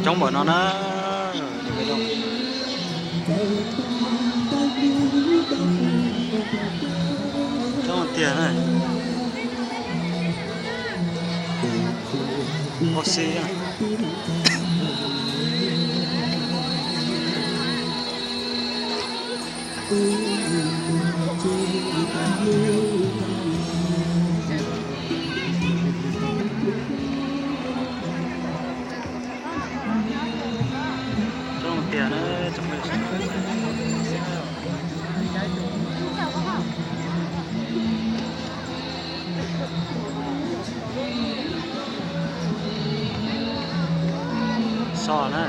Coob npaum no na. Coob tiag na. Ua si. Coob tiag na. So na.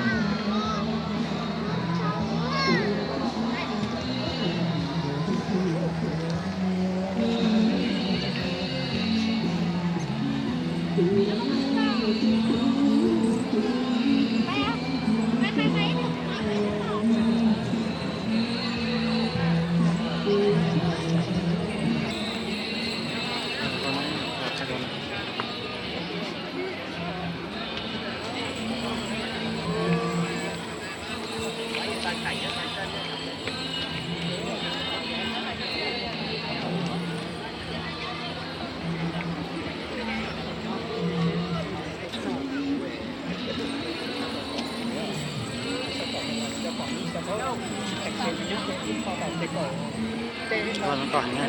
Los na.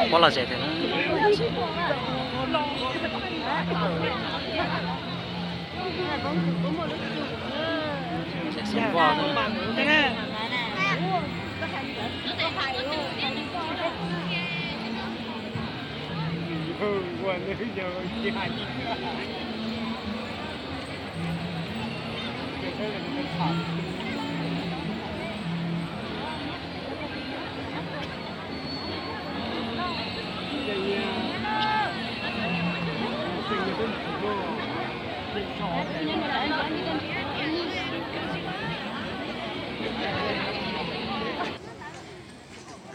Pom los tsev tiag na.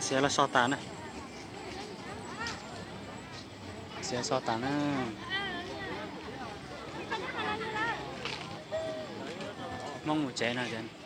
Xiav los so tas na. Xiav so tas na. Hmoob mus tsev no tias.